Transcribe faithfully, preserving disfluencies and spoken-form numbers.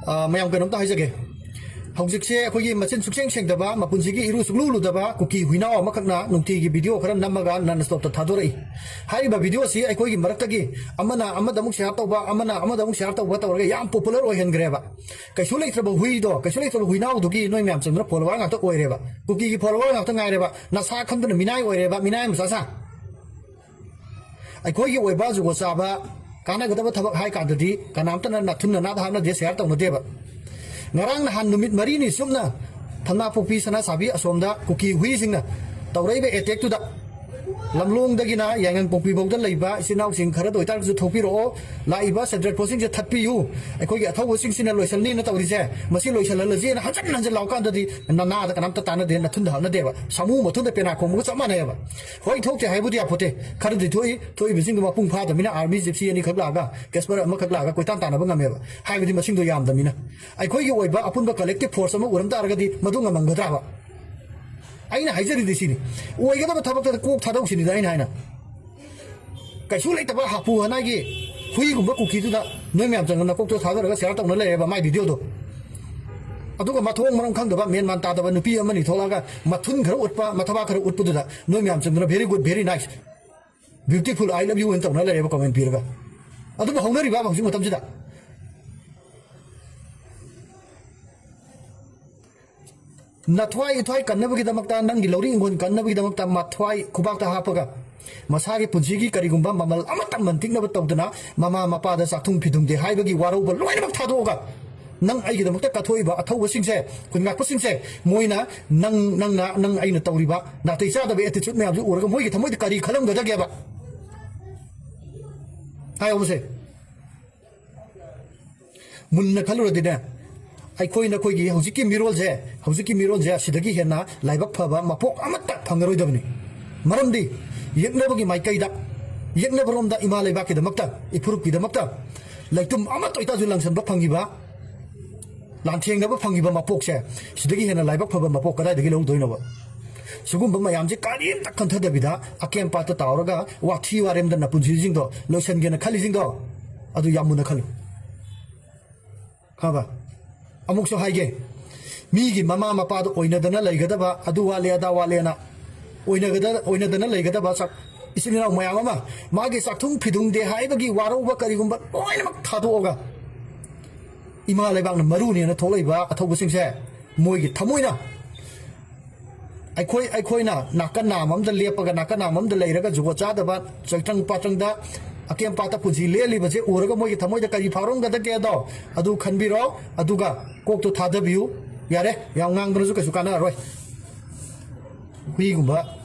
ꯑ, ꯃꯌꯥꯝ ꯀꯩꯅꯣꯝꯇ ꯍꯥꯏꯖꯒꯦ꯫ ꯍꯧꯖꯤꯛꯁꯦ ꯑꯩꯈꯣꯏꯒꯤ ꯃꯆꯤꯟ ꯁꯨꯛꯁꯦꯡ ꯁꯦꯡꯗꯕ, ꯃꯄꯨꯟꯁꯤꯒꯤ ꯏꯔꯨ ꯁꯨꯛꯂꯨ ꯂꯨꯗꯕ ꯀꯨꯀꯤ ꯍꯨꯏꯅꯥꯎ ꯑꯃꯈꯛꯅ ꯅꯨꯡꯇꯤꯒꯤ ꯚꯤꯗꯤꯑꯣ ꯈꯔ ꯅꯝꯃꯒ ꯅꯟ ꯁ꯭ꯇꯣꯞꯇ ꯊꯥꯗꯣꯔꯛꯏ꯫ ꯍꯥꯏꯔꯤꯕ ꯚꯤꯗꯤꯑꯣꯁꯤ ꯑꯩꯈꯣꯏꯒꯤ ꯃꯔꯛꯇꯒꯤ ꯑꯃꯅ ꯑꯃꯗ ꯑꯃꯨꯛ ꯁꯤꯌꯥꯔ ꯇꯧꯕ, ꯑꯃꯅ ꯑꯃꯗ ꯑꯃꯨꯛ ꯁꯤꯌꯥꯔ ꯇꯧꯕ ꯇꯧꯔꯒ ꯌꯥꯝ ꯄꯣꯄꯨꯂꯔ ꯑꯣꯏꯍꯟꯈ꯭ꯔꯦꯕ꯫ ꯀꯩꯁꯨ ꯂꯩꯇ꯭ꯔꯕ ꯍꯨꯏꯗꯣ, ꯀꯩꯁꯨ ꯂꯩꯇ꯭ꯔꯕ ꯍꯨꯏꯅꯥꯎꯗꯨꯒꯤ ꯅꯣꯏ ꯃꯌꯥꯝ ꯆꯪꯗꯅ ꯐꯣꯂꯣꯋꯔ ꯉꯥꯛꯇ ꯑꯣꯏꯔꯦꯕ꯫ ꯀꯨꯀꯤꯒꯤ ꯐꯣꯂꯣꯋꯔ ꯉꯥꯛꯇ ꯉꯥꯏꯔꯦꯕ꯫ ꯅꯁꯥ ꯈꯪꯗꯅ ꯃꯤꯅꯥꯏ ꯑꯣꯏꯔꯦꯕ, ꯃꯤꯅꯥꯏ ꯃꯆꯥ ꯁꯥ꯫ ꯑꯩꯈꯣꯏꯒꯤ ꯑꯣꯏꯕ ꯖꯨꯒꯣꯠ ꯆꯥꯕ ꯀꯥꯟꯅꯒꯗꯕ ꯊꯕꯛ ꯍꯥꯏ ꯀꯥꯟꯗꯗꯤ ꯀꯅꯥꯝꯇꯅ ꯅꯥꯊꯨꯟ ꯅꯅꯥꯗ ꯍꯥꯞꯅꯗꯦ, ꯁꯤꯌꯥꯔ ꯇꯧꯅꯗꯦꯕ꯫ ꯉꯔꯥꯡ ꯅꯍꯥꯟ ꯅꯨꯃꯤꯠ ꯃꯔꯤꯅꯤ ꯆꯨꯞꯅ ꯊꯝꯅꯥꯄꯣꯛꯄꯤ ꯁꯅꯥꯁꯥꯕꯤ ꯑꯁꯣꯝꯗ ꯀꯨꯀꯤ ꯍꯨꯏꯁꯤꯡꯅ ꯇꯧꯔꯛꯏꯕ ꯑꯦꯇꯦꯛꯇꯨꯗ ꯂꯝꯂꯣꯡꯗꯒꯤꯅ ꯌꯥꯏꯉꯪꯄꯣꯛꯄꯤ ꯐꯥꯎꯗ ꯂꯩꯕ ꯏꯆꯤꯟ ꯏꯅꯥꯎꯁꯤꯡ ꯈꯔꯗ ꯑꯣꯏꯇꯥꯔꯒꯁꯨ ꯊꯣꯛꯄꯤꯔꯛꯑꯣ, ꯂꯥꯛꯏꯕ ꯁꯦꯟꯇ꯭ꯔꯦꯜ ꯐꯣꯔꯁꯁꯤꯡꯁꯦ ꯊꯠꯄꯤꯌꯨ, ꯑꯩꯈꯣꯏꯒꯤ ꯑꯊꯧꯕꯁꯤꯡꯁꯤꯅ ꯂꯣꯏꯁꯤꯜꯅꯤꯅ ꯇꯧꯔꯤꯁꯦ, ꯃꯁꯤ ꯂꯣꯏꯁꯤꯜꯍꯜꯂꯁꯤꯅ ꯍꯟꯖꯤꯟ ꯍꯟꯖꯤꯟ ꯂꯥꯎ ꯀꯥꯟꯗꯗꯤ ꯅꯅꯥꯗ ꯀꯅꯥꯝꯇ ꯇꯥꯟꯅꯗꯦ, ꯅꯥꯊꯨꯟꯗ ꯍꯥꯞꯅꯗꯦꯕ, ꯁꯥꯃꯨ ꯃꯊꯨꯟꯗ ꯄꯦꯅꯥ ꯈꯣꯡꯕꯒ ꯆꯞ ꯃꯥꯟꯅꯩꯕ꯫ ꯍꯣꯏ, ꯊꯣꯛꯇꯦ ꯍꯥꯏꯕꯨꯗꯤ ꯌꯥꯄꯣꯠꯇꯦ, ꯈꯔꯗꯤ ꯊꯣꯛꯏ꯫ ꯊꯣꯛꯏꯕꯁꯤꯡꯗꯣ ꯃꯄꯨꯡ ꯐꯥꯗꯕꯅꯤꯅ ꯑꯥꯔꯃꯤ ꯖꯤꯞꯁꯤ ꯑꯅꯤꯈꯛ ꯂꯥꯛꯑꯒ, ꯀꯦꯁꯄꯔ ꯑꯃꯈꯛ ꯂꯥꯛꯑꯒ ꯀꯣꯏꯇꯥꯟ ꯇꯥꯟꯅꯕ ꯉꯝꯃꯦꯕ, ꯍꯥꯏꯕꯗꯤ ꯃꯁꯤꯡꯗꯣ ꯌꯥꯝꯗꯕꯅꯤꯅ꯫ ꯑꯩꯈꯣꯏꯒꯤ ꯑꯣꯏꯕ ꯑꯄꯨꯟꯕ ꯀꯂꯦꯛꯇꯤꯞ ꯐꯣꯔꯁ ꯑꯃ ꯑꯣꯏꯔꯝ ꯇꯥꯔꯒꯗꯤ ꯃꯗꯨ ꯉꯝꯃꯝꯒꯗ꯭ꯔꯕ? ꯑꯩꯅ ꯍꯥꯏꯖꯔꯤꯗꯤ ꯁꯤꯅꯤ, ꯑꯣꯏꯒꯗꯕ ꯊꯕꯛꯇ ꯀꯣꯛ ꯊꯥꯗꯧꯁꯤꯅꯤꯗ ꯑꯩꯅ ꯍꯥꯏꯅ꯫ ꯀꯩꯁꯨ ꯂꯩꯇꯕ ꯍꯥꯄꯨ ꯍꯅꯥꯏꯒꯤ ꯍꯨꯏꯒꯨꯝꯕ ꯀꯨꯀꯤꯗꯨꯗ ꯅꯣꯏ ꯃꯌꯥꯝ ꯆꯪꯗꯅ ꯅꯀꯣꯛꯇꯣ ꯊꯥꯗꯔꯒ ꯁꯤꯌꯥꯔ ꯇꯧꯅ ꯂꯩꯔꯦꯕ ꯃꯥꯏ ꯚꯤꯗꯤꯑꯣꯗꯣ꯫ ꯑꯗꯨꯒ ꯃꯊꯣꯡ ꯃꯔꯝ ꯈꯪꯗꯕ, ꯃꯦꯟ ꯃꯥꯟ ꯇꯥꯗꯕ ꯅꯨꯄꯤ ꯑꯃꯅꯤ ꯊꯣꯛꯂꯛꯑꯒ ꯃꯊꯨꯟ ꯈꯔ ꯎꯠꯄ, ꯃꯊꯕꯥꯛ ꯈꯔ ꯎꯠꯄꯗꯨꯗ ꯅꯣꯏ ꯃꯌꯥꯝ ꯆꯪꯗꯅ "Very good, very nice, beautiful, I love you" ꯍꯥꯏꯅ ꯇꯧꯅ ꯂꯩꯔꯦꯕ ꯀꯃꯦꯟ ꯄꯤꯔꯒ꯫ ꯑꯗꯨꯕꯨ ꯍꯧꯅꯔꯤꯕ ꯍꯧꯖꯤꯛ ꯃꯇꯝꯁꯤꯗ꯫ ꯅꯊ꯭ꯋꯥꯏ ꯏꯊ꯭ꯋꯥꯏ ꯀꯟꯅꯕꯒꯤꯗꯃꯛꯇ, ꯅꯪꯒꯤ ꯂꯧꯔꯤ ꯏꯪꯈꯣꯜ ꯀꯟꯅꯕꯒꯤꯗꯃꯛꯇ ꯃꯊ꯭ꯋꯥꯏ ꯈꯨꯕꯥꯛꯇ ꯍꯥꯞꯄꯒ, ꯃꯁꯥꯒꯤ ꯄꯨꯟꯁꯤꯒꯤ ꯀꯔꯤꯒꯨꯝꯕ ꯃꯃꯜ ꯑꯃꯠꯇ ꯃꯟꯇꯤꯛꯅꯕ ꯇꯧꯗꯅ, ꯃꯃꯥ ꯃꯄꯥꯗ ꯆꯥꯛꯊꯨꯡ ꯐꯤꯗꯨꯡꯗꯦ ꯍꯥꯏꯕꯒꯤ ꯋꯥꯔꯧꯕ ꯂꯣꯏꯅꯃꯛ ꯊꯥꯗꯣꯛꯑꯒ, ꯅꯪ ꯑꯩꯒꯤꯗꯃꯛꯇ ꯀꯠꯊꯣꯛꯏꯕ ꯑꯊꯧꯕꯁꯤꯡꯁꯦ, ꯈꯨꯟ ꯉꯥꯛꯄꯁꯤꯡꯁꯦ, ꯃꯣꯏꯅ ꯅꯪ, ꯅꯪꯅ, ꯅꯪ ꯑꯩꯅ ꯇꯧꯔꯤꯕ ꯅꯥꯇꯩ ꯆꯥꯗꯕ ꯑꯦꯇꯤꯆꯨꯠ ꯃꯌꯥꯝꯁꯦ ꯎꯔꯒ ꯃꯣꯏꯒꯤ ꯊꯃꯣꯏꯗ ꯀꯔꯤ ꯈꯜꯂꯝꯒꯗꯒꯦꯕ? ꯍꯥꯏꯌꯣꯕꯁꯦ꯫ ꯃꯨꯟꯅ ꯈꯜꯂꯨꯔꯗꯤꯅꯦ, ꯑꯩꯈꯣꯏ ꯅꯈꯣꯏꯒꯤ ꯍꯧꯖꯤꯛꯀꯤ ꯃꯤꯔꯣꯜꯁꯦ, ꯍꯧꯖꯤꯛꯀꯤ ꯃꯤꯔꯣꯜꯁꯦ ꯑꯁꯤꯗꯒꯤ ꯍꯦꯟꯅ ꯂꯥꯏꯕꯛ ꯐꯕ ꯃꯄꯣꯛ ꯑꯃꯠꯇ ꯐꯪꯉꯔꯣꯏꯗꯕꯅꯤ꯫ ꯃꯔꯝꯗꯤ « ꯌꯦꯛꯅꯕꯒꯤ ꯃꯥꯏꯀꯩꯗ, ꯌꯦꯛꯅꯕꯔꯣꯝꯗ ꯏꯃꯥ ꯂꯩꯕꯥꯛꯀꯤꯗꯃꯛꯇ, ꯏꯐꯨꯔꯨꯞꯀꯤꯗꯃꯛꯇ ꯂꯩꯇꯨꯝ ꯑꯃꯠꯇ ꯑꯣꯏꯇꯥꯁꯨ ꯂꯪꯁꯟꯕ ꯐꯪꯉꯤꯕ, ꯂꯥꯟꯊꯦꯡꯅꯕ ꯐꯪꯉꯤꯕ ꯃꯄꯣꯛꯁꯦ, ꯁꯤꯗꯒꯤ ꯍꯦꯟꯅ ꯂꯥꯏꯕꯛ ꯐꯕ ꯃꯄꯣꯛ ꯀꯗꯥꯏꯗꯒꯤ ꯂꯧꯗꯣꯏꯅꯣꯕ? ꯁꯤꯒꯨꯝꯕ ꯃꯌꯥꯝꯁꯦ ꯀꯔꯤꯝꯇ ꯈꯟꯊꯗꯕꯤꯗ ꯑꯀꯦꯝ ꯄꯥꯠꯇ ꯇꯥꯎꯔꯒ ꯋꯥꯊꯤ ꯋꯥꯔꯦꯝꯗ ꯅꯄꯨꯟꯁꯤꯁꯤꯡꯗꯣ ꯂꯣꯏꯁꯤꯟꯒꯦꯅ ꯈꯜꯂꯤꯁꯤꯡꯗꯣ, ꯑꯗꯨ ꯌꯥꯝ ꯃꯨꯟꯅ ꯈꯜꯂꯨ꯫ ꯈꯪꯉꯕ? ꯑꯃꯨꯛꯁꯨ ꯍꯥꯏꯒꯦ, ꯃꯤꯒꯤ ꯃꯃꯥ ꯃꯄꯥꯗꯣ ꯑꯣꯏꯅꯗꯅ ꯂꯩꯒꯗꯕ, ꯑꯗꯨ ꯋꯥꯠꯂꯦ ꯑꯗꯥ ꯋꯥꯠꯂꯦꯅ ꯑꯣꯏꯅꯒꯗ- ꯑꯣꯏꯅꯗꯅ ꯂꯩꯒꯗꯕ ꯆꯥꯛ- ꯏꯆꯤꯟ ꯏꯅꯥꯎ ꯃꯌꯥꯝ ꯑꯃ ꯃꯥꯒꯤ ꯆꯥꯛꯊꯨꯡ ꯐꯤꯗꯨꯡꯗꯦ ꯍꯥꯏꯕꯒꯤ ꯋꯥꯔꯧꯕ ꯀꯔꯤꯒꯨꯝꯕ ꯂꯣꯏꯅꯃꯛ ꯊꯥꯗꯣꯛꯑꯒ, ꯏꯃꯥ ꯂꯩꯕꯥꯛꯅ ꯃꯔꯨꯅꯦꯅ ꯊꯣꯛꯂꯛꯏꯕ ꯑꯊꯧꯕꯁꯤꯡꯁꯦ, ꯃꯣꯏꯒꯤ ꯊꯃꯣꯏꯅ ꯑꯩꯈꯣꯏ ꯑꯩꯈꯣꯏꯅ ꯅꯥꯀꯟ ꯅꯥꯝ ꯑꯝꯗ ꯂꯦꯞꯄꯒ, ꯅꯥꯀꯟ ꯅꯥꯝ ꯑꯝꯗ ꯂꯩꯔꯒ, ꯖꯨꯒꯣꯠ ꯆꯥꯗꯕ ꯆꯪꯊꯪ ꯄꯥꯊꯪꯗ ꯑꯀꯦꯝ ꯄꯥꯠꯇ ꯄꯨꯟꯁꯤ ꯂꯦꯜꯂꯤꯕꯁꯦ ꯎꯔꯒ ꯃꯣꯏꯒꯤ ꯊꯃꯣꯏꯗ ꯀꯔꯤ ꯐꯥꯎꯔꯝꯒꯗꯒꯦꯗꯣ ꯑꯗꯨ ꯈꯟꯕꯤꯔꯣ꯫ ꯑꯗꯨꯒ ꯀꯣꯛꯇꯣ ꯊꯥꯗꯕꯤꯌꯨ꯫ ꯌꯥꯔꯦ, ꯌꯥꯝ ꯉꯥꯡꯗꯅꯁꯨ ꯀꯩꯁꯨ ꯀꯥꯟꯅꯔꯔꯣꯏ꯫ ꯍꯨꯏꯒꯨꯝꯕ